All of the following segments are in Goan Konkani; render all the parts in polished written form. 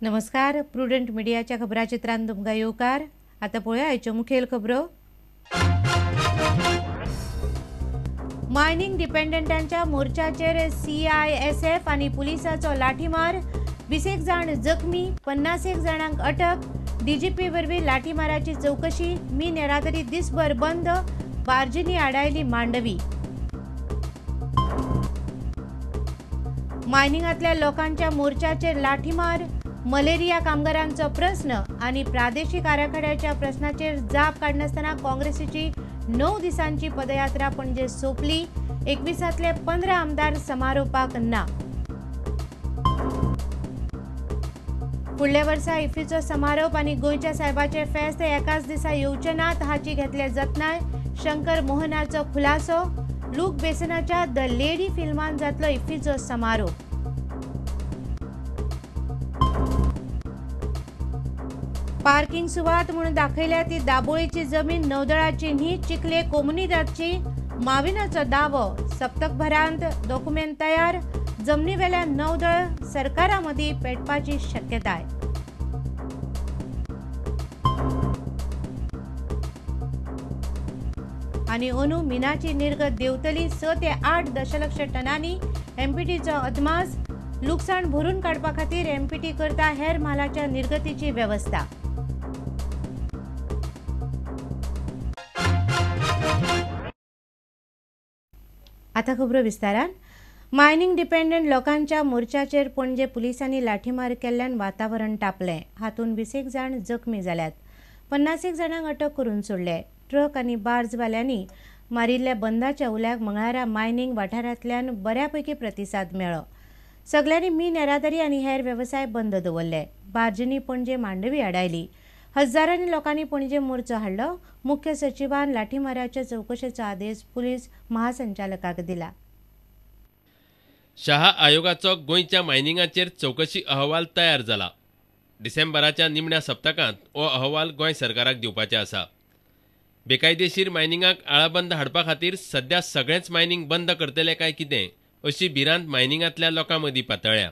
नमस्कार, प्रुडंट मीडियाच्या खबराचित्रांत तुमकां येवकार. आतां पळोवया आयच्यो मुखेल खबरो. मायनिंग डिपेंडंटांच्या मोर्चाचेर CISF आनी पुलिसाचो लाठीमार, 20 जाण जखमी, 50 जाणांक अटक. डीजीपी वरवीं लाठीमाराची चवकशी. मीन येरादारी दिसभर बंद, बार्जींनी आडायली मांडवी. मायनिंगांतल्या लोकांच्या मोर्चाचेर लाठीमार, मलेरिया कामगारांचो प्रस्न आनी प्रादेशीक आराखड्याच्या प्रस्नाचेर जाप काडनासतना काँग्रेसीची 9 दिसांची पदयात्रा पणजे सोंपली. 21 15 आमदार समारोपाक ना. फुडल्या वर्सा इफ्फीचो समारोप आनी गोंयच्या सायबाचे फेस्त एकाच दिसा येवचे नात हाची घेतले जतनाय. शंकर मोहनाचो खुलासो. लूक बेसनाच्या the lady फिल्मान जातलो इफ्फीचो समारोप. पार्किंग सुवात म्हणून दाखयल्या ती दाबोळीची जमीन नौदळाची न्ही, चिखले कोमुनिदादची. माविनाचो दावो. सप्तकभरांत डॉक्युमेंट तयार. जमनीवेल्या नौदळ सरकारा मदीं पेटपाची शक्यताय. आनी अंदू मिनाची निर्गत देंवतली 6 ते 8 दशलक्ष टनांनी. एमपीटीचो अदमास. लुकसाण भरून काडपा खातीर एमपीटी करता हेर म्हालाच्या निर्गतीची वेवस्था. आतां खबरो विस्तारान. मायनिंग डिपेंडंट लोकांच्या मोर्चाचेर पणजे पुलिसांनी लाठीमार केल्ल्यान वातावरण तापलें. हातूंत 20 जाण जखमी जाल्यात. 50 जाणांक अटक करून सोडले. ट्रक आनी बार्जवाल्यांनी मारिल्ल्या बंदाच्या उल्याक मंगळारा मायनिंग वाठारांतल्यान बऱ्यापैकी प्रतिसाद मेळ्ळो. सगल्यांनी मीन येरादारी आनी हेर वेवसाय बंद दवरले. बार्जींनी पणजे मांडवी आडायली. हजारांनी लोकांनी पणजे मोर्चो हाडलो. मुख्य सचिवान लाठीमाराच्या चवकशेचो आदेश पुलीस महासंचालकाक दिला. शहा आयोगाचो गोंयच्या मायनिंगाचेर चवकशी अहवाल तयार जाला. डिसेंबराच्या निमण्या सप्तकांत हो अहवाल गोंय सरकाराक दिवपाचे आसा. बेकायदेशीर मायनिंगाक आळाबंद हाडपा खातीर सध्या सगळेंच मायनिंग बंद करतले काय कितें अशी भिरांत मायनिंगांतल्या लोकां मदीं पातळ्ळ्या.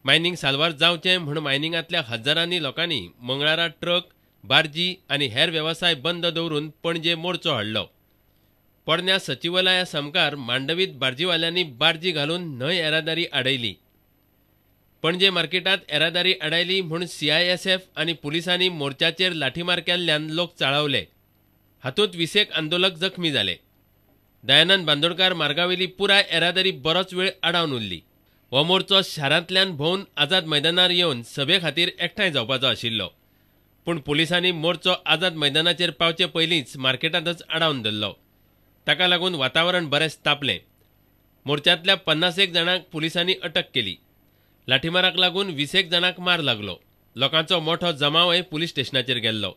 मायनिंग साल्वार जावचें म्हूण मायनिंगांतल्या हजारांनी लोकांनी मंगळारा ट्रक, बार्जी आनी हेर वेवसाय बंद दवरून पणजे मोर्चो हाडलो. पोरण्या सचिवालया सामकार मांडवीत बार्जीवाल्यांनी बार्जी घालून न्हंय येरादारी आडयली. पणजे मार्केटांत येरादारी आडायली म्हूण CISF आनी पुलिसांनी मोर्चाचेर लाठीमार केल्ल्यान लोक चाळवले. हातूंत 20 आंदोलक जखमी जाले. दयानंद बांदोडकार मार्गावेली पुराय येरादारी बरोच वेळ आडावन उरली. हो मोर्चो शारांतल्यान भोंवन आझाद मैदानार येवन सभे खातीर एकठांय जावपाचो आशिल्लो, पूण पुलिसांनी मोर्चो आझाद मैदानाचेर पावचे पयलींच मार्केटांतच आडावन धरलो. ताका लागून वातावरण बरेंच तापलें. मोर्चांतल्या 50 जाणांक पुलिसांनी अटक केली. लाठीमाराक लागून 20 जाणांक मार लागलो. लोकांचो मोठो जमावय पुलीस स्टेशनाचेर गेल्लो.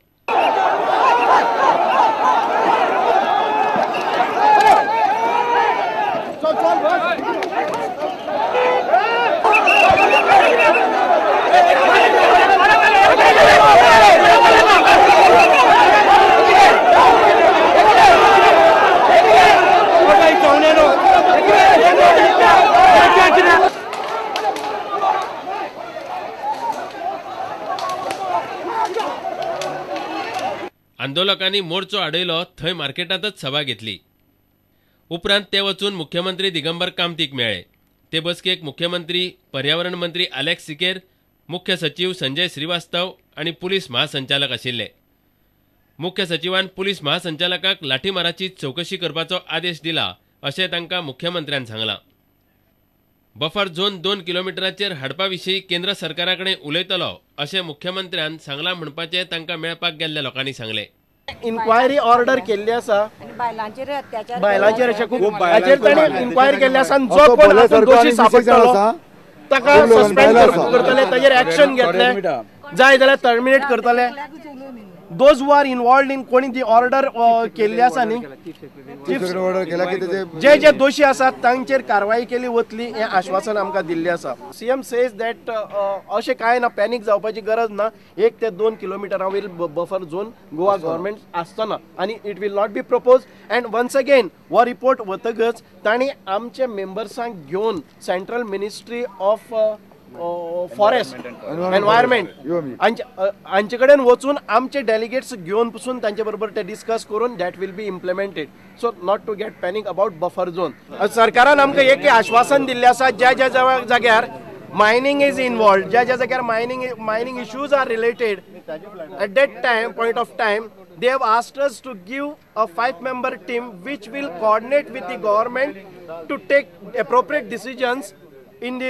आंदोलकांनी मोर्चो आडयलो थंय मार्केटांतच सभा घेतली. उपरांत ते वचून मुख्यमंत्री दिगंबर कामतीक मेळ्ळे. ते बसकेक मुख्यमंत्री, पर्यावरण मंत्री आलेक्स सिकेर, मुख्य सचीव संजय श्रीवास्तव आनी पुलीस महासंचालक आशिल्ले. मुख्य सचिवान पुलीस महासंचालकाक लाठीमाराची चवकशी करपाचो आदेश दिला अशें तांकां मुख्यमंत्र्यान सांगलां. बफर झोन 2 किलोमिटराचेर हाडपा विशीं केंद्र सरकारा कडेन उलयतलो अशें मुख्यमंत्र्यान सांगलां म्हणपाचें तांकां मेळपाक गेल्ल्या लोकांनी सांगलें. इन्क्वायरी ऑर्डर केल्ली आसा, बायलांचेर अत्याचार, बायलांचेर अशें खूब हाचेर तांणी इन्क्वायरी केल्ली आसा. जो कोण दोशी सापडटलो ताका सस्पेंड करतले, ताजेर एक्शन घेतले, जाय जाल्यार टर्मिनेट करतले. Those who are involved in कोणी ती ऑर्डर केल्ली आसा न्ही, जे जे दोशी आसात तांचेर कारवाई केली वतली हें आश्वासन आमकां दिल्लें आसा. सीएम सेज that अशें कांय ना, पॅनीक जावपाची गरज ना. 1 ते 2 किलोमिटरा वयर बफर झोन गोवा गव्हर्मेंट आसतना आनी it will not be propose. And once again हो रिपोर्ट वतकच तांणी आमचे मेंबर्सांक घेवन central ministry of forest environment हांचे कडेन वचून आमचे डेलिगेट्स घेवन पसून तांचे बरोबर ते डिस्कस करून that will be implemented. So not to get panic about buffer zone. सरकारान आमकां एक आश्वासन दिल्लें आसा, ज्या ज्या जाग्यार मायनींग is involved, ज्या ज्या जाग्यार mining issues are related at that time point of time they have asked us to give a 5-member team which will coordinate with the government to take appropriate decisions in the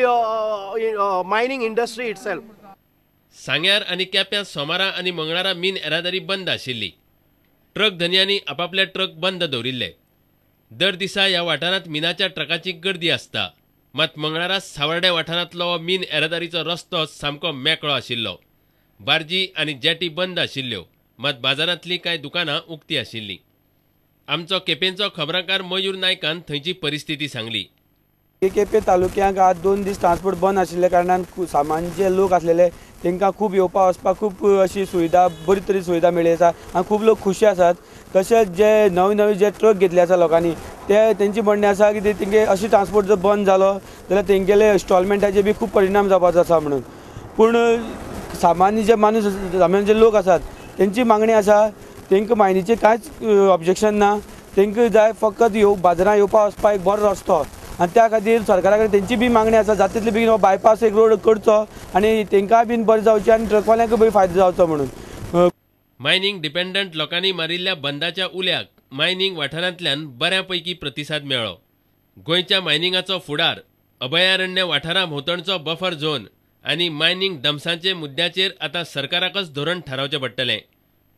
mining industry itself. सांग्यार आनी केप्यां सोमारा आनी मंगळारा मीन येरादारी बंद आशिल्ली. ट्रक धनयांनी आपापले ट्रक बंद दवरिल्ले. दर दिसा ह्या वाठारांत मिनाच्या ट्रकाची गर्दी आसता. मात मंगळारा सावर्डे वाठारांतलो मीन येरादारीचो रस्तो सामको मेकळो आशिल्लो. बार्जी आनी जेटी बंद आशिल्ल्यो, मात बाजारांतलीं कांय दुकानां उक्ती आशिल्लीं. आमचो केपेंचो खबराकार मयूर नायकान थंयची परिस्थिती सांगली. केपे तालुक्यांक आज 2 दीस ट्रान्सपोर्ट बंद आशिल्ल्या कारणान सामान्य जे लोक आसलेले तांकां खूब येवपा वचपाक खूब अशी सुविधा, बरी तरी सुविधा मेळ्ळी आसा आनी खूब लोक खुशी आसात. तशेंच जे नवे नवे जे ट्रक घेतले आसा लोकांनी ते तेंची म्हणणें आसा की तेंगे अशी ट्रान्सपोर्ट जर बंद जालो जाल्यार तेंगेले इन्स्टॉलमेंटाचे बी खूब परिणाम जावपाचो आसा म्हणून. पूण सामान्य जे माणूस, सामान्य जे लोक आसात तेंची मागणी आसा तांकां मायनीचें कांयच ऑब्जेक्शन ना, तांकां जाय फकत बाजारां येवपा वचपाक एक बरो रस्तो आनी त्या खातीर सरकारा कडेन तेंची बी मागणी आसा जाता तितले बेगीन हो बायपास एक रोड करचो आनी तांकांय बीन बरें जावचें आनी ट्रकवाल्यांकूय बी फायदो जावचो म्हणून. मायनींग डिपेंडंट लोकांनी मारिल्ल्या बंदाच्या उल्याक मायनींग वाठारांतल्यान बऱ्या पैकी प्रतिसाद मेळ्ळो. गोंयच्या मायनिंगाचो फुडार, अभयारण्य वाठारा भोंवतणचो बफर झोन आनी मायनींग डम्सांचे मुद्द्याचेर आतां सरकाराकच धोरण थारावचें पडटलें.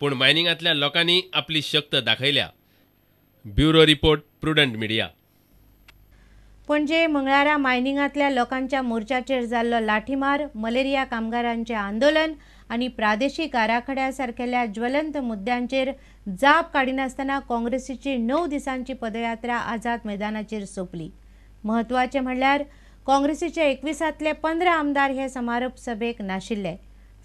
पूण मायनिंगांतल्या लोकांनी आपली शक्त दाखयल्या. Bureau report, Prudent Media. Panaji मंगळारा मायनिंगांतल्या लोकांच्या मोर्चाचेर जाल्लो लाठीमार, मलेरिया कामगारांचें आंदोलन आनी प्रादेशीक आराखड्या सारकेल्या ज्वलंत मुद्द्यांचेर जाप काडिनासतना काँग्रेसीची 9 दिसांची पदयात्रा आझाद मैदानाचेर सोंपली. म्हत्वाचें म्हणल्यार काँग्रेसीचे 21तांतले 15 आमदार हे समारोप सभेक नाशिल्ले.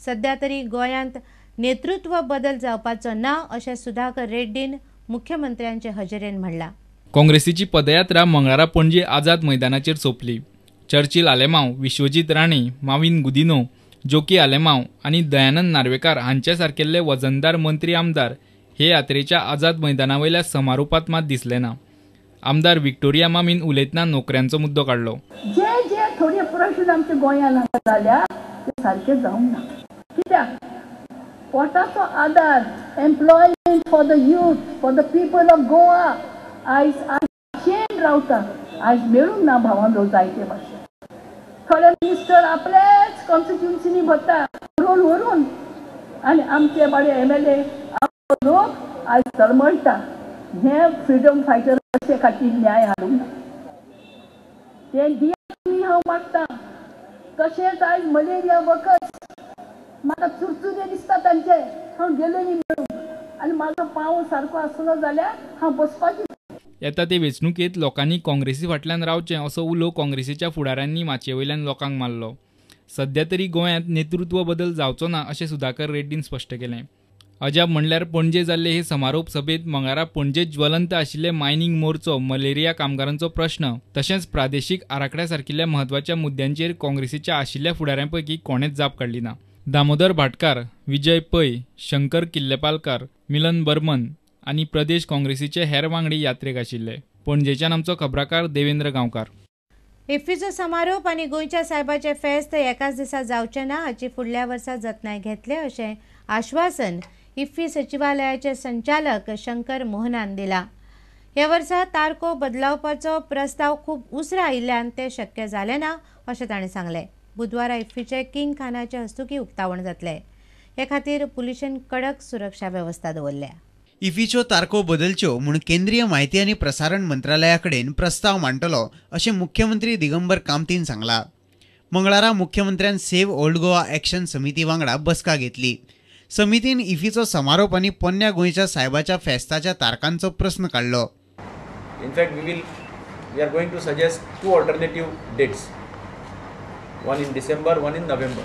सध्या तरी गोंयांत नेतृत्व बदल जावपाचो ना अशें सुधाकर रेड्डीन मुख्यमंत्र्यांचे हजेरेन म्हणलां. काँग्रेसीची पदयात्रा मंगळारा पणजे आझाद मैदानाचेर सोंपली. चर्चिल आलेमांव, विश्वजीत राणे, माविन गुदिनो, जोकी आलेमांव आनी दयानंद नार्वेकार हांचे सारकेल्ले वजनदार मंत्री आमदार हे यात्रेच्या आझाद मैदानावयल्या समारोपात मात दिसले ना. आमदार विक्टोरिया मामीन उलयतना नोकऱ्यांचो मुद्दो काडलो. जे जे थोडे प्रश्न आमच्या गोंयांत जाल्या ते सारके जावंक ना. कित्याक पोटाचो आदार, employment for the youth, for the people of Goa आयज आशेन रावता, आयज मेळूंक ना भावांनो जायते भाशेन. थोडे मिनिस्टर आपलेच कॉन्स्टिट्युन्सीनी भरता व्हरून व्हरून आनी आमचे बाडे MLA लोक आयज तळमळटा. हे फ्रिडम फायटर्स खातीर न्याय हाडूंक ना, तें दियात तुमी हांव मागता. तशेंच आयज मलेरिया वखद म्हाका चुरचुरे दिसता तांचे, हांव गेलो न्ही मेळूंक आनी म्हाजो पांव सारको आसलो जाल्यार हांव बसपाची. येता ते वेंचणुकेंत लोकांनी काँग्रेसी फाटल्यान रावचें असो उलो काँग्रेसीच्या फुडाऱ्यांनी माचये वयल्यान लोकांक मारलो. सध्या तरी गोंयांत नेतृत्व बदल जावचो ना अशें सुधाकर रेड्डीन स्पश्ट केलें. अजाप म्हणल्यार पणजे जाल्ले हे समारोप सभेंत मंगळारा पणजेत ज्वलंत आशिल्ले मायनींग मोर्चो, मलेरिया कामगारांचो प्रश्न तशेंच प्रादेशीक आराखड्या सारकिल्ल्या म्हत्वाच्या मुद्द्यांचेर काँग्रेसीच्या आशिल्ल्या फुडाऱ्यां पैकी कोणेच जाप काडली ना. दामोदर भाटकार, विजय पै, शंकर किल्लेपालकार, मिलन बर्मन आनी प्रदेश काँग्रेसीचे हेर वांगडी यात्रेक आशिल्ले. पणजेच्यान आमचो खबराकार देवेंद्र गांवकार. इफ्फीचो समारोप आनी गोंयच्या सायबाचें फेस्त एकाच दिसा जावचें ना हाची फुडल्या वर्सा जतनाय घेतले अशें आश्वासन इफ्फी सचिवालयाचे संचालक शंकर मोहनान दिला. ह्या वर्सा तारखो बदलावपाचो प्रस्ताव खूब उसरां आयिल्ल्यान तें शक्य जालें ना अशें ताणें सांगलें. बुधवारा इफ्फीचें किंग खानाचे हस्तुकीं उक्तावण जातलें. हे खातीर पुलिशेन कडक सुरक्षा वेवस्था दवरल्या. इफ्फीच्यो तारखो बदलच्यो म्हूण केंद्रीय म्हायती आनी प्रसारण मंत्रालया कडेन प्रस्ताव मांडटलो अशें मुख्यमंत्री दिगंबर कामतीन सांगला. मंगळारा मुख्यमंत्र्यान सेव्ह ओल्ड गोवा एक्शन समिती वांगडा बसका घेतली. समितीन इफ्फीचो समारोप आनी पोन्न्या गोंयच्या सायबाच्या फेस्ताच्या तारखांचो प्रस्न काडलो. In fact, we are going to suggest two alternative dates, one in December, one in November,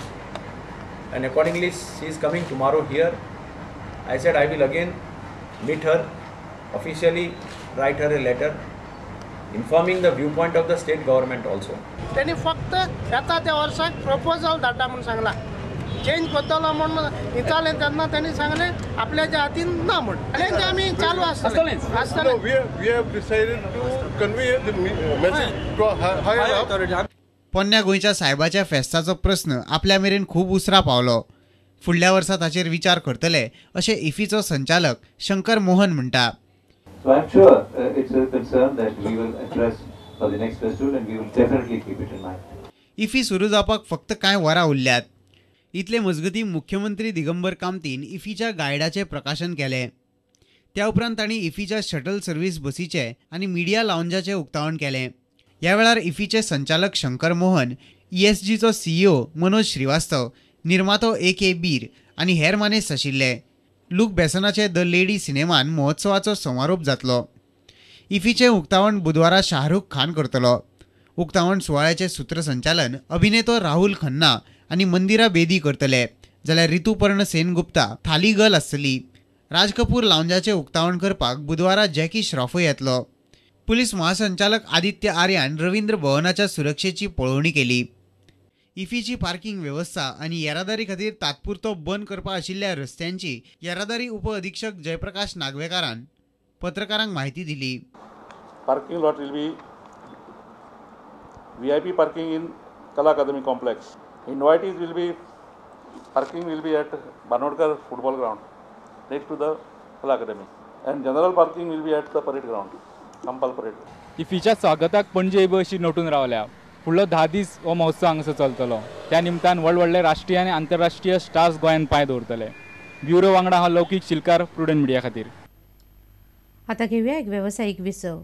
and accordingly she is coming tomorrow here. I said I will again meet her, officially write her a letter informing the viewpoint of the state government also. त्यांनी फक्त येता त्या वर्साक प्रपोजल धाडटा म्हूण सांगला. चेंज करतलो म्हूण विचारलें तेन्ना त्यांनी सांगलें आपल्याच्या हातीन ना म्हूण. आनी आमी चालू आसतलें. We have decided to convey the message to higher up. पोन्न्या गोंयच्या सायबाच्या फेस्ताचो प्रस्न आपल्या मेरेन खूब उसरां पावलो. फुडल्या वर्सा ताचेर विचार करतले अशें इफ्फीचो संचालक शंकर मोहन म्हणटा. So I am sure it's a concern that we will address for the next festival and we will definitely keep it in mind. IFFI सुरू जावपाक फक्त कांय वरां उरल्यात. इतले मजगतीं मुख्यमंत्री दिगंबर कामतीन इफ्फीच्या गायडाचें प्रकाशन केलें. त्या उपरांत तांणी इफ्फीच्या शटल सर्व्हिस बसीचें आनी मिडिया लावंजाचें उक्तावण केलें. ह्या वेळार इफ्फीचे संचालक Shankar Mohan, ESGचो CEO Manoj Srivastava, निर्मातो AK Bir आनी हेर मानेस्त आशिल्ले. लूक बेसनाचे the lady सिनेमान महोत्सवाचो समारोप जातलो. इफ्फीचें उक्तावण बुधवारा शाहरुख खान करतलो. उक्तावण सुवाळ्याचें सूत्रसंचालन अभिनेतो राहुल खन्ना आनी मंदिरा बेदी करतले, जाल्यार रितुपर्ण सेनगुप्ता थाली गर्ल आसतली. राज कपूर लावंजाचें उक्तावण करपाक बुधवारा जॅकी श्रॉफूय येतलो. पुलीस महासंचालक आदित्य आर्यान रवींद्र भवनाच्या सुरक्षेची पळोवणी केली. इफ्फीची पार्किंग वेवस्था आनी येरादारी खातीर तात्पुरतो बंद करपा आशिल्ल्या रस्त्यांची येरादारी उप अधीक्षक जयप्रकाश नागवेकारान पत्रकारांक म्हायती दिली. Parking lot will be VIP parking in Kala Akademi complex. Invitees will be parking will be at Banodkar football ground next to the Kala Akademi and general parking will be at the parade ground, Campal parade. इफ्फीच्या स्वागताक Panaji अशी नटून रावल्या. फुडलो 10 दीस हो महोत्सव हांगासर चलतलो. त्या निमतान व्हड व्हडले राष्ट्रीय आनी आंतरराष्ट्रीय स्टार्स गोंयांत पांय दवरतले. ब्युरो वांगडा हा लौकीक शिलकार, प्रुडंट मिडिया खातीर. आतां घेवया एक वेवसायीक विसव.